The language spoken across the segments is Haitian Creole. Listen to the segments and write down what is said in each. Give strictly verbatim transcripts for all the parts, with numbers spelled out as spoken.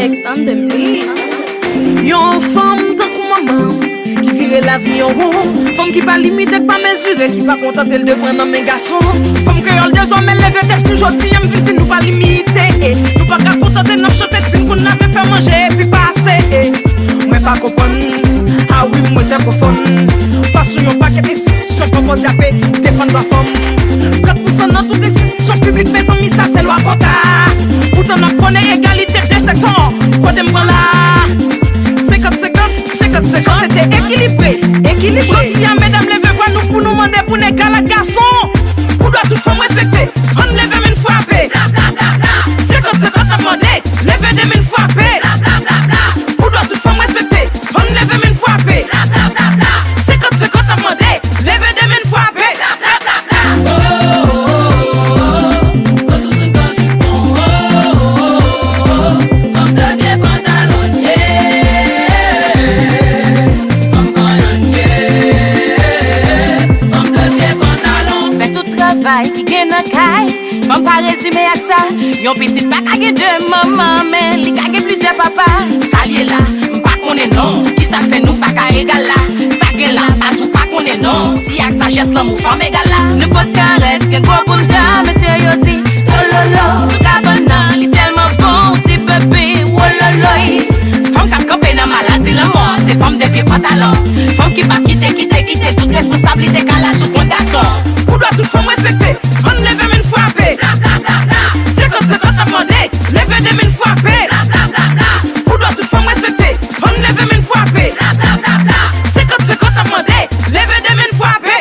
Tande m di. Yon fanm tankou manman ki vire lavi an won. Fanm ki pa limite, k pa mezire, ki pa kontante l de pran nan men gason. Fanm kreyòl dezòmè leve tèt nou jodi a, m vin di nou pa limite. Nou pa ka kontante n ap chante, di n konn lave, fè manje epi pase. Mwen pa konprann. Ah wi, mwen te konfonn. Fas yon pakèt enstitisyon poko dyape defann dwa fanm. Trant pousan nan tout enstitisyon piblik, mezanmi, sa se lwa kota. Poutan n ap pwone egalite de sèks, kote m pran la? Senkant senkant, senkant senkant, se te ekilibre, ekilibre. Jodi a, medam, leve vwa nou pou nou mande pou n egal ak gason. Pou dwa tout fanm respekte, ann leve men n frape. Senkant senkant ap mande, leve de men n frape. Pou dwa tout fanm respekte, ann leve men n frape. Senkant senkant ap mande, leve de men n frape. Fè tout travay ki gen nan kay. Fanm pa rezime ak sa. Yon pitit pa ka gen de manman, men li ka gen plizyè papa. Sa l ye la, m pa konnen non. Kisa k fè nou pa ka egal la? Sa gen la, pa di w pa konnen non. Si ak sajès lanmou fanm egal la. Nenpòt karès gen gwo boulda, mesye yo di tololo. Sou kabann nan, li tèlman bon, w di bebe, wololoy. Fanm k ap kanpe nan maladi lanmò, se fanm de pye pantalon. Fanm ki p ap kite, kite, kite tout responsablite kala sou kont gason. Pou dwa tout fanm respekte, ann leve men n frape. Senkant senkant ap mande, leve de men n frape. Pou dwa tout fanm respekte, ann leve men n frape. Senkant senkant ap mande, leve de men n frape.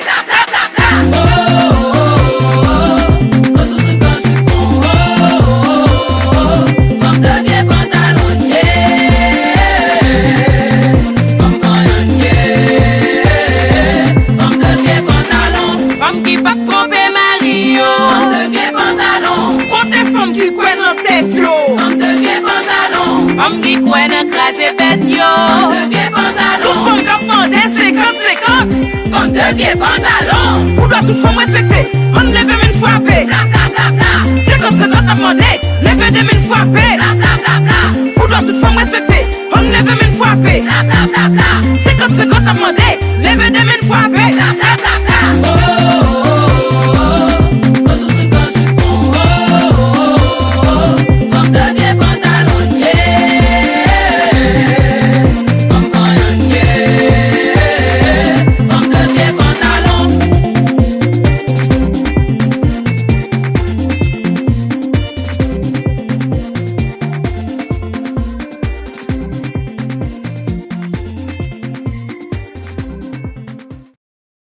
Fanm ki p ap twonpe mari yo. Fanm de pye pantalon. Kote fanm ki kwè nan tèt yo? Fanm de pye pantalon. Fanm ki kwè nan kraze bèt yo. Fanm de pye pantalon. Tout fanm k ap mande senkant senkant. Fanm de pye pantalon. Pou dwa tout fanm respekte, ann leve men n frape. Senkant senkant ap mande, leve de men n frape. Pou dwa tout fanm respekte, ann leve men n frape. Senkant senkant ap mande, leve de men n frape.